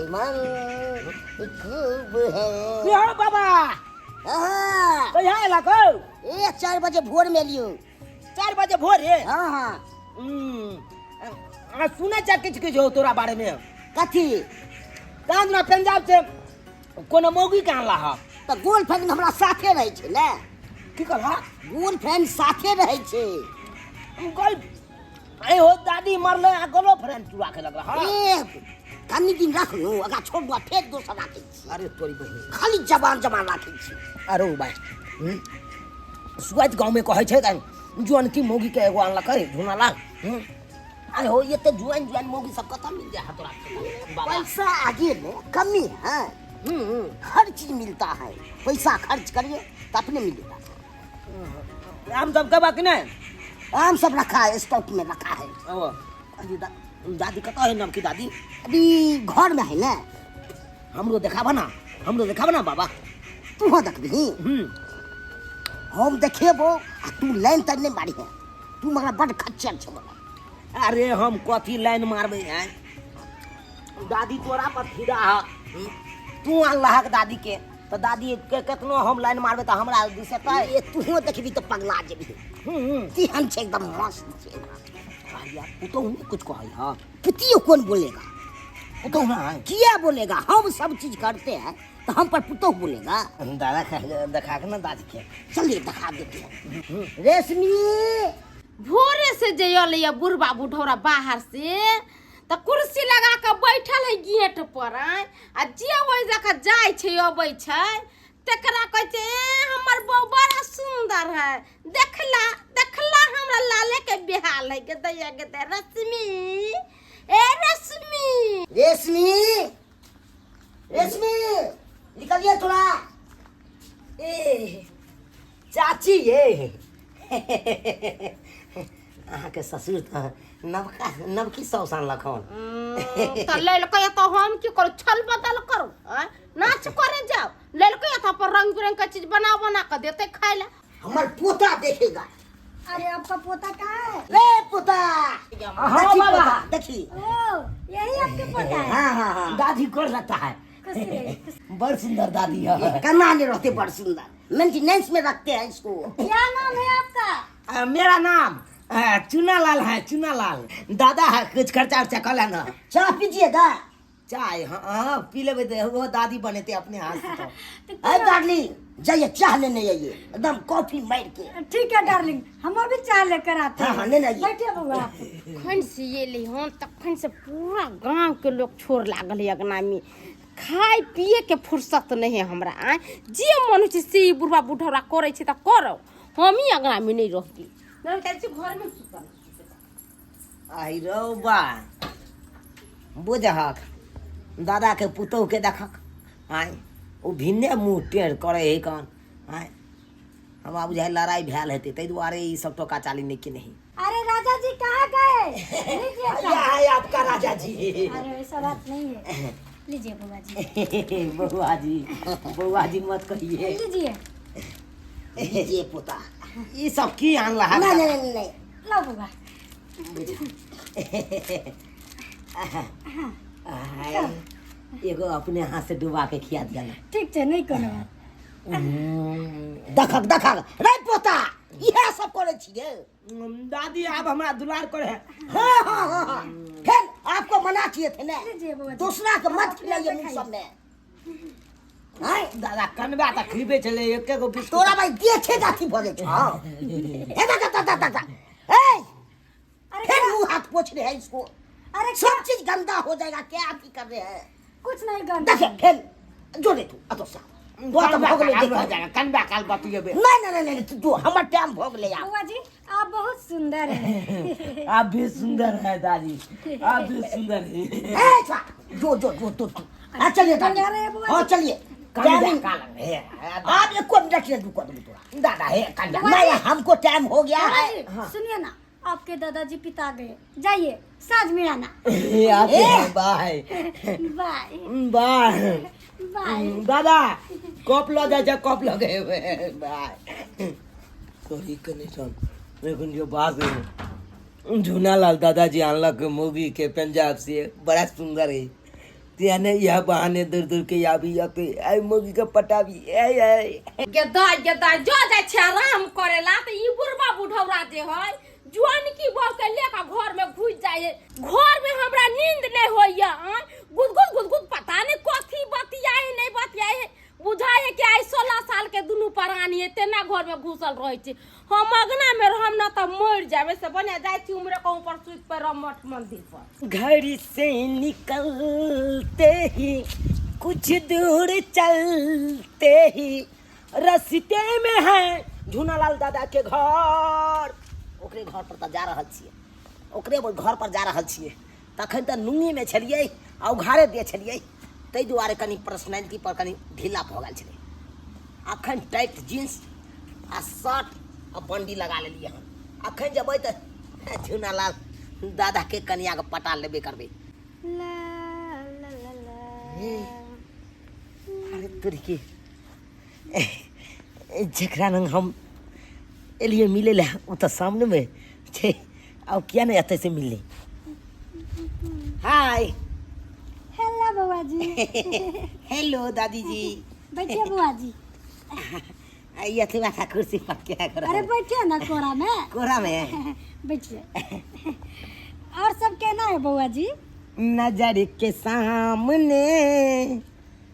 मन खूब है। की हौ बाबा? हाँ। कहिया एला कौ? ए 4 बजे भोर में लियो। 4 बजे भोरे? हाँ हाँ आ सुनै छ किछु किछु हौ तोरा बारे में। कथी? कहाँ दिना पंजाब से कोनो मौगी के आनला ह। तऽ गर्लफ्रेंड हमरा साथे रहै छै ने। की कहला? गर्लफ्रेंड साथे रहै छै। गल ए हो दादी मरले आ गर्लफ्रेंड चुरा के लगला ह। ए कनी दिन रखलहुँ, ओकरा छोड़लहुँ आ फेर दोसर राखै छी। अरे तोरी बहिन। खाली जवान जवान राखै छी। अरे भाई, सुआइत गाँव में कहै छै जुअन की मौगी के एगो आनलकै झुना लाल। अरे हो ये तो जुआन जुआन मौगी सब कतऽ मिल जाए तोरा बाबा? पैसा आगे में कमी है। हर चीज मिलता है, पैसा खर्च करिए तो अपने मिलेगा। आम सब के बाकी नहीं? आम सब रखा है, स्टॉक में रखा है। ओ अरे दादी कतऽ है नमकी दादी? अभी घर में है ना। हमरो देखाबा ना, हमरो देखाबा ना बाबा। तू हो देखबही? हम देखेबो आ तू लाइन तर नहीं मारी है तू, मगर बड खच्चर छे बड़ा। अरे हम कथी लाइन मारबै हैं दादी, तोरा पर फिदा है। तू अनलहक दादी के तो दादी के केतनो हम लाइन मारबै तऽ हमरा दिस एतै। ए तूहो देखबी तो पगला जेबही। तेहन छै, एकदम मस्त छै। यार पुतहु नहीं कुछ कहै हाँ? पुतियो कौन बोलेगा? पुतहु ना है। किया बोलेगा? हम सब चीज करते हैं तो हम पर पुतोह बोलेगा? दादा देखा के ना दादी के। चलिए दिखा देते हैं। रेशमी। भोरे से जे अलै बुढ़बा बुढ़ौरा बाहर से तऽ कुर्सी लगा कऽ बैठल है गेट पर आँय, आ जे ओहि जगह जाइ छै अबै छै तकरा कहै छै, ए हमर बहू बड़ा सुंदर है, देखला देखला हमरा लाले के बिहाल है के दैया के दै। रश्मि, ए रश्मि। रेशमी, रेशमी, निकलिए थोड़ा। ए चाची, ये अहाँके ससुर तऽ नवका नवकी साउस आनलक हन। तऽ लेलकै तऽ हम की करू? छल बदल करू आँय? नाच करे जाओ, लेलकै तऽ अपन रंग बिरंग के चीज बना बना कऽ देतै खाय लए। हमार पोता देखेगा। अरे आपका पोता कहाँ है? रे पोता। हाँ। देखी। बाबा। पोता देखी। ओ यही आपके पोता है? हाँ हाँ हाँ दादी कर लगता है। खुशी रहिए, खुशी। बड़ सुंदर दादी है। कना नहीं रहते, बड़ सुंदर मेंटेनेंस में रखते हैं इसको। क्या नाम है आपका? मेरा नाम चुना लाल है, चुना लाल। दादा है, कुछ खर्चा उर्चा कर लेना। चाय पीजिएगा? चाय हाँ हाँ पी लेबै तऽ वो दादी बनेते अपने हाथ से तो। तो अरे डार्लिंग, जाइए चाय लेने आइए, एकदम कॉफी मार के। ठीक है डार्लिंग, हम अभी चाय लेकर आते हाँ, हैं। हाँ, लेने आइए। बैठिए बउआ आप। अखन से एलै हन तखन से पूरा गाँवके लोक छोड़ लागल है अगनामे, खाय पिए के फुर्सत नहीं है हमरा आँय। जे मन होइ छै से ई बुढ़बा बुढ़ौरा करै छै तऽ करौ, हमही अगनामे नहि रहबै, नहि जाइ छी घरमे सुतल। आई रौ बा, बुझहक दादा के पुतोह के देखक आय, ओ भिन्ने मुँह टेढ़ करे है कन आय। हमरा बुझाइ लड़ाइ भेल हेतै, ताहि दुआरे ई सब टोका चाली नहि केने है। अरे राजा जी कहाँ गए? लीजिए या चाय। है आपका राजा जी। अरे ऐसा बात नहीं है, लीजिए बुआ जी। बउआ जी, बउआ जी मत कहिए। लीजिए। लीजिए पोता। ई सब की आनला है? नहीं नहीं नहीं नहीं। लो बुआ। आय, एगो अपने हाथ से डुबा के खिया दिया ना। ठीक है, नहीं कोनो बात। देखक देखक रे पोता, इएह सब करै छियै। दादी आब हमरा दुलार करे है। हाँ हाँ हाँ हाँ फिर आपको मना किए थे ना। लीजिए बुआ जी। दूसरा के मत खिलाइए अपने मुँह खाइए। सब में आय। दादा कनबा तऽ खिबे छलै एके गो बिस्कुट। तोरा भाई देखे जाती भऽ जाइ छौ। हे देख देख देख देख, ए अरे फिर क्या? मुंह हाथ पोछ रहे हैं इसको। अरे सब क्या? चीज गंदा हो जाएगा, क्या अथी कर रहे हैं? कुछ नहीं गंदा। देखे फिर जोड़े तू अतो सा तो तो भऽ गेलै देख। कनबा काल बतियेबे। नहीं नहीं नहीं नहीं, तू हमर टाइम भऽ गेलै आब। बुआ जी आप बहुत सुंदर हैं। आप भी सुंदर है दादी, आप भी सुंदर है। ए छा जो जो जो तो तू आ चलिए दादी। जा रहे हैं बुआ हाँ जी। चलिए। कनबा टाइमिंग काल हे। आप एको मिनट नहीं रुको तुम तोरा। दादा हे कनबा। नहीं, हमको टाइम हो गया बुआ है। जी सुनिए ना, आपके दादाजी पिता गए, जाइए साँझ में आना। आते हैं, बाय। बाय। बाय। बाय। दादा कप लऽ जाइ छै, कप लऽ गए। बाय। तोरी कनेक्शन लेकिन जो बात है, झूना लाल दादाजी आनलक मौगी के पंजाब से, बड़ा सुंदर है। तें ने इएह बहाने दूर दूर के आबी एते आइ मौगी के पटाबी आइ आइ। गेदा गेदा जो जाइ छै आराम करेला तऽ ई बुढ़बा बुढ़ौरा जे है जुआनकी बहू के लेके घर में घुसि जाइ है। घर में हमरा नींद नहीं होइया, आँय गुदगुद गुदगुद पता नहीं कथी बतियाए है नहीं बतियाए है। बुझाइ है कि आइ 16 साल के दुनू प्राणी है तेना घर में घुसल रहै छै। हम अगना में रहम ना तऽ मरि जाबे से बढ़िया जाइ छी उमरे कहूँ पर सुति पड़ि रहब मठ मंदिर पर। घर से निकलते ही कुछ दूर चलते ही रस्ते में है झूनालाल दादा के घर। ओकरे घर पर तऽ जा रहल छियै, ओकरे घर पर जा रहल छियै। तखन तऽ नुङ्गीमे छलियै आ उघारे दे छलियै, ताहि दुआरे कनि पर्सनैलिटी पर कनि ढीला भऽ गेल छलै। अखन टाइट जींस आ शर्ट आ बंडी लगा लेलियै हन। अखन जेबै तऽ झूनालाल दादाके कनियाके पटा लेबे करबै। ला ला ला ला। अरे तोरी के जकरा लग हम एलियै मिलै लए ओ तऽ सामनेमे छै, आब किया नहि एतै से मिललै। हाय। हेलो बउआ जी। हेलो दादी जी। बैठिए बउआ जी। ये अथी माथा कुर्सी पर क्या कर? अरे बैठिए ना कोरा में। कोरा में बैठिए। और सब केना है बउआ जी? नजर के सामने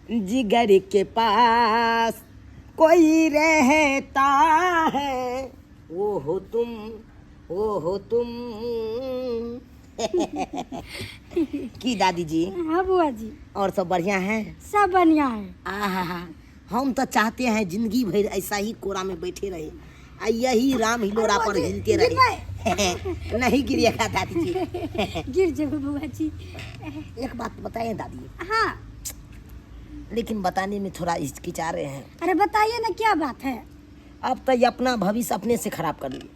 जिगर के पास कोई रहता है, वो हो तुम, वो हो तुम। की दादी जी? हाँ बुआ जी। और सब बढ़िया है? सब बढ़िया है। आहा, हम तो चाहते हैं जिंदगी भर ऐसा ही कोरा में बैठे रहे आ यही राम हिलोरा पर हिलते रहे। नहीं गिरिएगा दादी जी। गिर जाओ बुआ जी। एक बात बताएं दादी? हाँ। लेकिन बताने में थोड़ा हिचकिचा रहे हैं। अरे बताइए ना, क्या बात है? अब तो ये अपना भविष्य अपने से खराब कर लिए,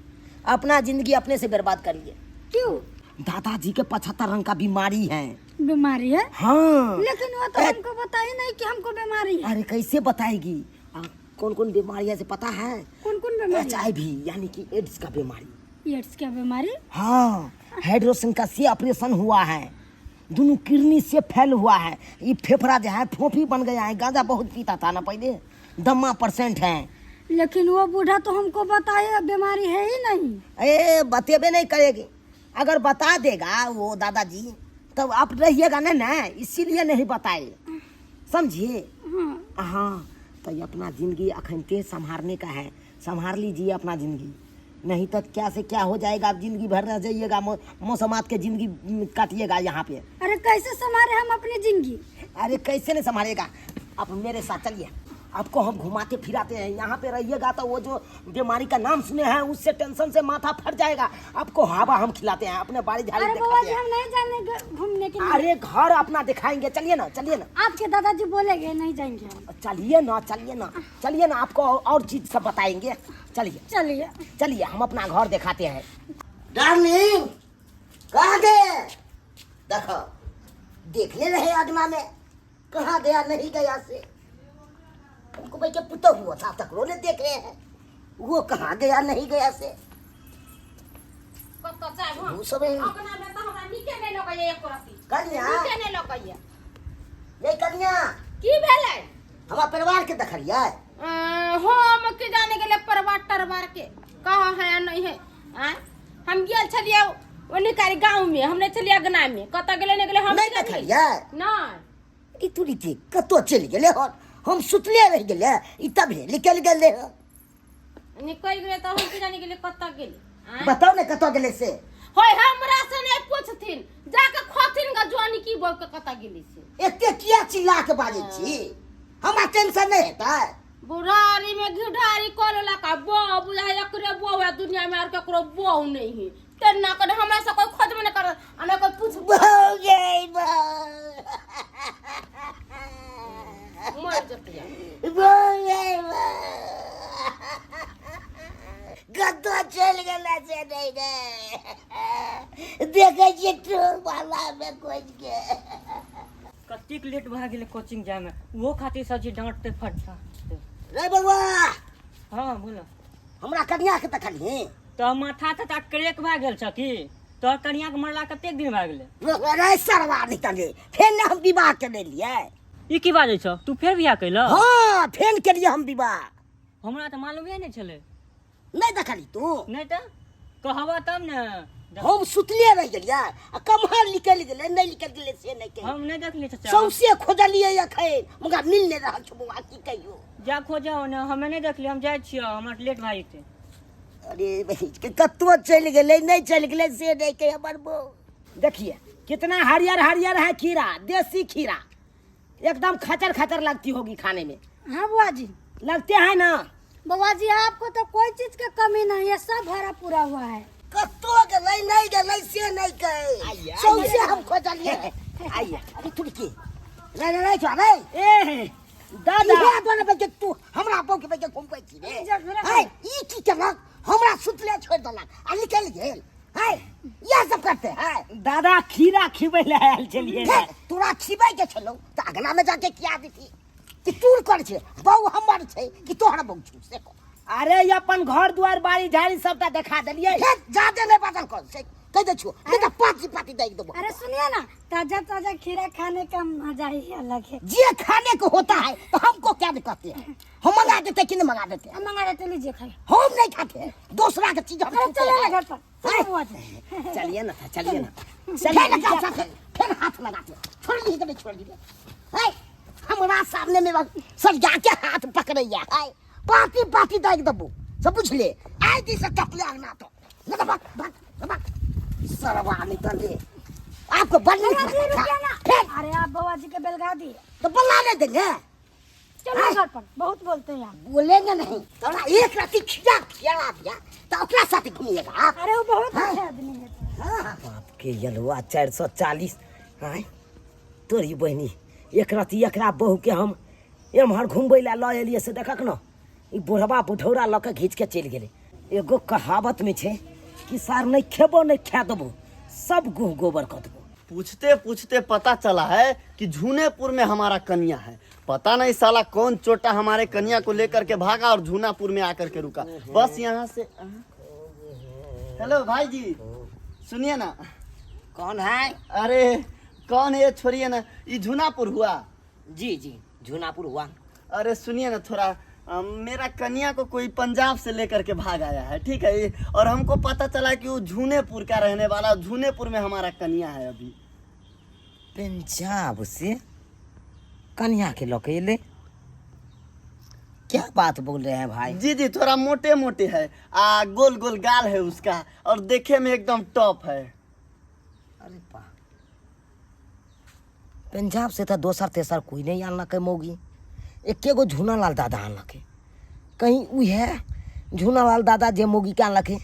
अपना जिंदगी अपने से बर्बाद कर लिए। क्यों? दादाजी के 75 रंग का बीमारी है। बीमारी है? हाँ। लेकिन वो तो हमको बताई नहीं कि हमको बीमारी है। अरे कैसे बताएगी? कौन कौन बीमारी है से पता है? कौन कौन बीमारी? HIV यानी कि एड्स का बीमारी। एड्स का बीमारी? हाँ, हाइड्रोसन का से ऑपरेशन हुआ है, दोनों किडनी से फैल हुआ है, ये फेफड़ा जो है फोफी बन गया है। गांजा बहुत पीता था ना पहले, दम्मा परसेंट है। लेकिन वो बूढ़ा तो हमको बताए बीमारी है ही नहीं। ए बतेबे नहीं करेगी, अगर बता देगा वो दादाजी तब आप रहिएगा ना ना, इसीलिए नहीं बताए, समझिए। हाँ, तो ये अपना जिंदगी अखनते संभालने का है, संभाल लीजिए अपना जिंदगी, नहीं तो क्या से क्या हो जाएगा। आप जिंदगी भर रह जाइएगा, मौसमात के जिंदगी काटिएगा यहाँ पे। अरे कैसे संभाले हम अपनी जिंदगी? अरे कैसे नहीं संभालेगा, आप मेरे साथ चलिए, आपको हम घुमाते फिराते हैं। यहाँ पे रहिएगा तो वो जो बीमारी का नाम सुने हैं उससे टेंशन से माथा फट जाएगा। आपको हवा हम खिलाते हैं, अपने बाड़ी झाड़ी अरे दिखाते बाबा जी, हैं। हम नहीं जाने घूमने के लिए। अरे घर अपना दिखाएंगे, चलिए ना, चलिए ना। आपके दादाजी बोलेंगे नहीं जाएंगे हम। चलिए ना, चलिए ना, चलिए ना, आपको और चीज सब बताएंगे, चलिए चलिए चलिए, हम अपना घर दिखाते हैं। डार्लिंग कहाँ गए? देखो देख ले रहे अगना में, कहाँ गया नहीं गया से हमको भाई के पुतो हुआ था तक रोने देख रहे हैं, वो कहाँ गया नहीं गया से। कतऽ जायब हम? वो सब है। अगना में तऽ हमरा नीके नहि लगैया एको रत्ती। कनिया। नीके नहि लगैया। ये कनिया। की भेलै? हमरा परिवार के देखलियै? हम की जाने गेलै परिवार टरवार के, कहाँ है आ नहीं है। आँय? हम गेल छलियै ओनी कारी गाँव में, हम नहि छलियै अगना में, कतऽ गेलै नहि गेलै हम नहि की जानी? देखलियै? नहि। ई तुरी के कतऽ चलि गेलै हन? हम सुतले रहि गेलै, ई तभे निकलि गेलै हन। निकलि गेलै तऽ हम की जानी गेलै कतऽ गेलै। आँय? बताउ ने कतऽ गेलै से। होय हमरा से नहि पूछथिन, जाके खोथिन ग जोनी की बहू के कतऽ गेलै से। एते किया चिल्ला के बाजै छी? हमरा टेंशन नहि हेतै? बुढ़ारी में घिढारी कऽ लेलक आ बहु बुझाइ एकरे बहु है दुनिया में, आर ककरो बहु नहीं है। तेना कर हमरा से कोई खोजबे नहि करत आ नहि कोई पूछबो। बहु गे बहु। मर जतिया। बहु गे बहु। कतऽ चलि गेला से नहि रे, देखै छियै टोल वाला में खोजि के। कतेक लेट भए गेलै कोचिंग जायमे, ओहो खातिर सरजी डाँटतै फटता। रे बौआ। हाँ बोलो। हमरा कनिया के देखलिही? तऽ माथा तथा क्रैक भए गेल छ की? तोहर कनिया के मरला कतेक दिन भए गेलै? अरे सरवा निकले, फेर ने हम विवाह केने लिए। ई की बाजै छौ, तू फेर बियाह कैलह? हाँ, फेर केलिए हम विवाह। हमरा तऽ मालूमे नहि छलै। नहि देखली तू? नहि तऽ कहबह तब ने। हम सुतले रहि गेलियै आ कम्हर निकलि गेलै नहि निकलि गेलै से नहि कहि। हम नहि देखलियै चाचा। सौंसे खोजलियै एखन मगर मिल नहि रहल छौ बौआ, की कहियौ। जा खोजहो ने, हमे नहि देखलियै, हम जाइ छियै, हमरा लेट भए जेतै। अरे बहिन के कतौ चलि गेलै नहि चलि गेलै से नहि कहि हमर बौ। देखिए कितना हरियर हरियर है खीरा, देसी खीरा, एकदम खचर खचर लगती होगी खाने में। हाँ बुआ जी। लगते हैं ना? बुआ जी आपको तो कोई चीज के कमी नहीं है, सब भरा पूरा हुआ है। कतौ गेलै नहि गेलै से नहि कहि, सौंसे हम खोजलियै। आइए। अरे तुरकी रे रे रे छौ रे। ए दादा, इहे दुआरे बजे तू हमरा बौके बजे घुमबै छी रे। है ई की केलक, हमरा सुतले छोड़ि देलक आ निकलि गेल। है इएह सब करते है। दादा खीरा खिबै लए आयल छलियै। हे, तोरा खिबै के छलौ तऽ अगना में जाके किया देती कि तूर कर छे, बौ हमर छै कि तोहर बौ छौ से कह। अरे ई अपन घर दुआर बाड़ी झाड़ी सबटा देखा देलियै। हे, जादे नहि बाजल कर से कहि दै छियौ, नहि तऽ पाँच पाती दै देबो। अरे सुनिए ना, ताजा ताजा खीरा खाने का मजा ही अलग है। जे खाने को होता है तो हमको क्या कहते हैं, हम मंगा देते कि नहीं मंगा देते? हम मंगा देते, लीजिए खाइए। हम नहीं खाते हैं, दूसरा के चीज हम अरे छूते चलो ना हैं। घर पर, चलो बुआ जी। चलिए ना, चलिए ना, फिर लगा साथे, फिर हाथ लगाते, छोड़ दी तो छोड़ दी। है हमरा सामने में सरिया के हाथ पकड़ैया है, पाती पाती दाग देबो सब बुझले। आइ दी से टपले आना तो न तो भाग भाग भाग सरवा निकल दे। आपको बड़ नीक बुआ जी, लगता रुकिए ना। फिर अरे आप बुआ जी के बेलगा दिए तो बुला नहीं देंगे। चलो घर पर, बहुत बोलते हैं आप। बोलेंगे नहीं, तोरा एक राती खिया खिया दिया तो ओकरा साथ घूमिएगा आप। अरे वो बहुत अच्छे आदमी है। हाँ। बाप के यलुआ 440 आय तोरी बहिनी, एक राति एकरा बहू के हम एम्हर घुमबै लए लऽ एलियै से देखक न ई बुढ़बा बुढ़ौरा लऽ के घीच के चलि गेलै। एगो कहावत में छै कि सार नहीं खेबो नहीं खा देबो, सब गुह गोबर कऽ देबो। पूछते पूछते पता चला है कि झूनेपुर में हमारा कन्या है। पता नहीं साला कौन चोटा हमारे कन्या को लेकर के भागा और झूनापुर में आकर के रुका। बस यहाँ से। हेलो भाई जी सुनिए ना। कौन है? अरे कौन है ये छोड़िए ना, ये झूनापुर हुआ? जी जी झूनापुर हुआ। अरे सुनिए ना थोड़ा, मेरा कन्या को कोई पंजाब से लेकर के भाग आया है, ठीक है, और हमको पता चला कि वो झूनेपुर का रहने वाला, झूनेपुर में हमारा कन्या है अभी। पंजाब से कन्या के लके एले? क्या बात बोल रहे हैं भाई? जी जी थोड़ा मोटे मोटे है, आ गोल गोल गाल है उसका, और देखे में एकदम टॉप है। अरे बा, पंजाब से तो दोसर तेसर कोई नहीं आनलकै मौगी, एके गो झूनालाल दादा आनलकै। कहीं उहे झूनालाल दादा जे मौगी के आनलकै,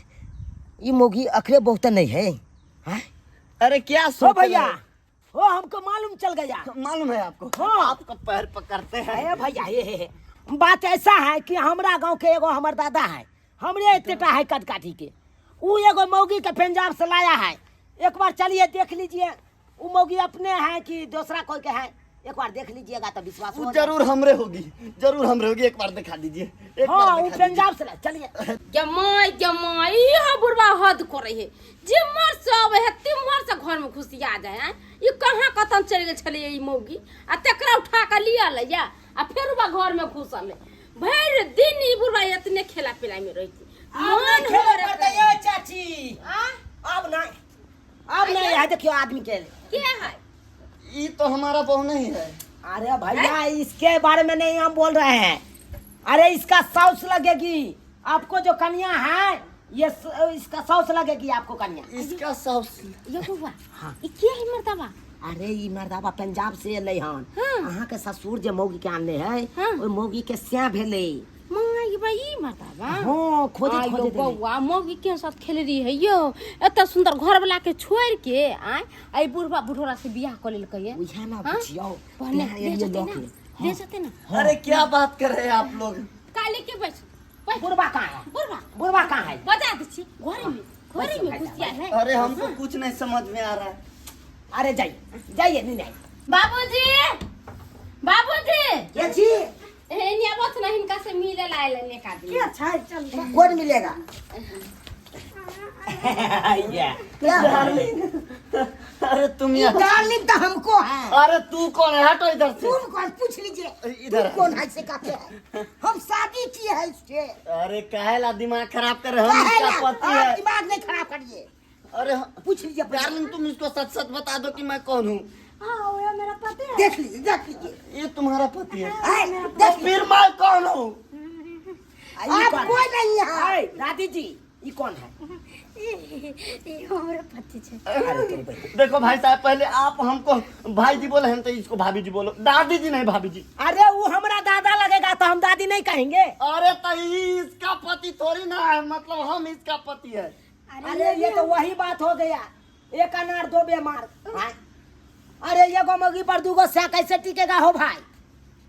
ई मौगी अकरे बहुत नहीं है। हाँ? अरे क्या हो सोच भैया, रहे हो? हो हमको मालूम चल गया। मालूम है आपको? हाँ। आपको पैर पकड़ते हैं। अरे भैया, हे, हे, बात ऐसा है कि हमरा गांव के एगो हमर दादा है, हमरे एतेटा है कदकाठी के, उ एगो मौगी के पंजाब से लाया है। एक बार चलिए देख लीजिए, उ मौगी अपने है कि दूसरा कोई के है, एक बार देख लीजिएगा तो विश्वास वो हो जाएगा। जरूर हमरे होगी, जरूर हमरे होगी, एक बार दिखा दीजिए, एक हाँ, बार वो दिखा दीजिए। पंजाब से लाया, चलिए। जमाई जमाई इहो बुढ़वा हद करे है, जिम्हर से अबै है तिम्हर से घर में घुसिया जाए हैं। ई कहाँ कतन चलि गेल छलै ई मौगी, आ तकरा उठा कऽ लिअ लैया आ फेर बा घर में घुसल है। भरि दिन ई बुढ़वा एतने खेला पिला में रहती। मन खेले हो पड़तै ये चाची। अब नहीं, अब नहीं है, देखियो आदमी के। के है? ये तो हमारा बहू नहीं है। अरे भैया इसके बारे में नहीं हम बोल रहे हैं, अरे इसका साउस लगेगी आपको, जो कन्या है ये इसका साउस लगेगी आपको कन्या। इसका साउस? ये बुआ, हाँ। ई के है मर्दवा? अरे ई मर्दवा पंजाब से एलै हन। हाँ। अहाँ के ससुर जे मौगी के आनले है, हाँ। ओहि मौगी के स्या भेलै। माय बा ई मर्दवा? हाँ, खोजैत आयो खोजैत एलै। बौआ, मौगी के साथ खेल रही है यो, एते सुंदर घर वाला के छोड़ के आय आई बुढ़वा बुढ़ोरा से बियाह कर लेलकै है। उएह ना हाँ? बुझियौ, पहले तें ले एलियै जेतै लऽ ना, के। ले जेतै ना। अरे क्या बात कर रहे हैं आप लोग? काले के बैठ, बैठ। बुढ़वा कहाँ है? बुढ़वा। बुढ़वा कहाँ है? बजा दै छी, घरे में, घरे में घुसिया है। अरे हमको कुछ नहीं समझ में आ रहा है। अरे जाइए जाइए, नहीं नहीं। बाबूजी, बाबूजी। के छी? एने आबथ ना, हिनका से मिले ला आयल एक आदमी। की अच्छा है, चल। कौन मिलेगा? क्या अरे तुम ये यहाँ डार्लिंग तो हमको है। अरे तू कौन है? हटो इधर से। तुम कौन, पूछ लीजिए। इधर। तुम कौन है से कहते हैं, हम शादी किए हैं इससे। अरे काहे ला दिमाग खराब कर रहे हो? हम काहे इसका ला? पति आप है। दिमाग नहीं खराब करिए। अरे पूछ लीजिए अपने। डार्लिंग, तुम इसको सच सच बता दो कि मैं कौन हूँ। हाँ, वो मेरा पति है। देख लीजिए, देख लीजिए। ये तुम्हारा पति है? है, तो देख लीजिए। फिर मैं कौन हूँ? आप कोई नहीं है। आय, दादी जी, ये कौन है? ई हमरे पति छे। अरे तेरे बहन। देखो भाई साहब, पहले आप हमको भाई जी बोले हैं तो इसको भाभी जी बोलो, दादी जी नहीं भाभी जी। अरे वो हमारा दादा लगेगा तो हम दादी नहीं कहेंगे। अरे तो ये इसका पति थोड़ी ना है, मतलब हम इसका पति है। अरे ये तो वही बात हो गया, एक अनार दो बेमार। हाँ? अरे एगो मौगी पर दूगो सा कैसे टिकेगा हो भाई?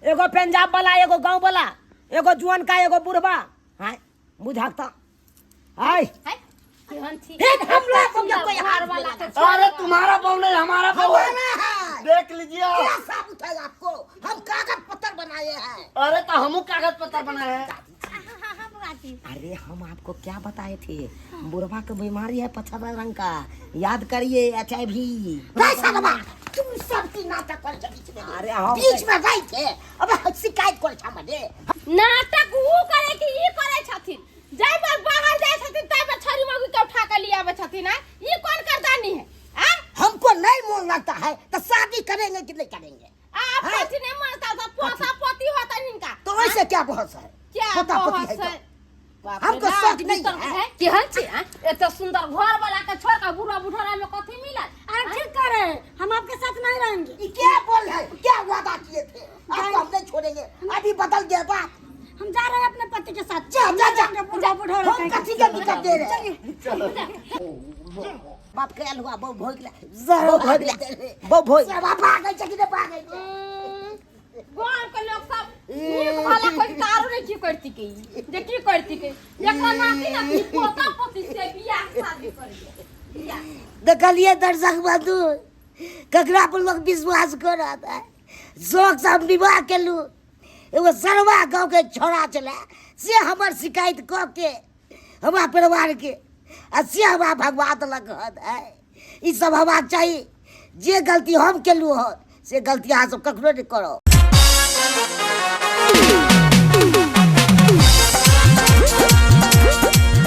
एगो पंजाब वाला, एगो गांव वाला, एगो जुआन का, एगो बुढ़वा। हाँ बुझाता आय। है केहन छी? फिर हम लोग को कोई घर हाथ वाला मिला। के अरे तुम्हारा बहू नहीं, हमारा बहू है। हमारा है। देख लीजिए आप। क्या साबुत है आपको? हम कागज पत्र बनाए हैं। अरे तो हम कागज पत्र बनाए हैं। हाँ हाँ बुआजी। अरे हम आपको क्या बताए थे, बुढ़वा को बीमारी है 75 रंग का, याद करिए एच I we. कैसा बाबा तुम सब की नाटक कर छे बीच में। अरे हम बीच में गई थे, अब शिकायत कर छा मने। नाटक ऊ करे कि ई करे छथिन, जाय पर बाहर जाय छथिन ताइ पर छड़ी मौगी के उठा के लिए आबै छथिन। आ ई कोन करदानी है? आ हमको नहीं मोन लगता है तो शादी करेंगे कि नहीं करेंगे? आप है। कथी नहीं मानता तो पोता पोती होता हिनका। तो ऐसे क्या बहस है? क्या पोता पोती बहस है तो। है? बाप रे हमको बाप, शौक नहीं भीतर है। है। केहन छी आ? एते सुंदर घर वाला के छोड़ के बुढ़ा बुढ़ारा में कथी मिलल? अरे ठीक कर रहे हैं, हम आपके साथ नहीं रहेंगे। ये क्या बोल रहे हैं? क्या वादा किए थे आपको हम नहीं छोड़ेंगे, अभी बदल गया बात। हम जा रहे हैं अपने पति के साथ। जा, जा, जा। बुढ़ा बुढ़ा हम कथी के दिक्कत दे रहे हैं? चलो। बाप के अलुआ बहु भोग ला। बहु भोग ला। बहु भोग। सब भागै छै कि नहि भागै छै? गाँव के लोग सब नीक भला कोई तारो नहीं की करती के ई, जे की करती के एकरा नाती नाती पोता पोती से बियाह शादी करिए। देखलिए दर्शक बंधु, ककरा पर लोग विश्वास करत है? शौक से हम विवाह केलू, एगो सरवा गाँव के छोड़ा छलै से हमर शिकायत कऽ के हमरा परिवार के आ से हमरा भगवा देलक हन। है ई सब हेबाक चाही। जे गलती हम केलहुँ हन से गलती अहाँ सब कखनो नहि करब।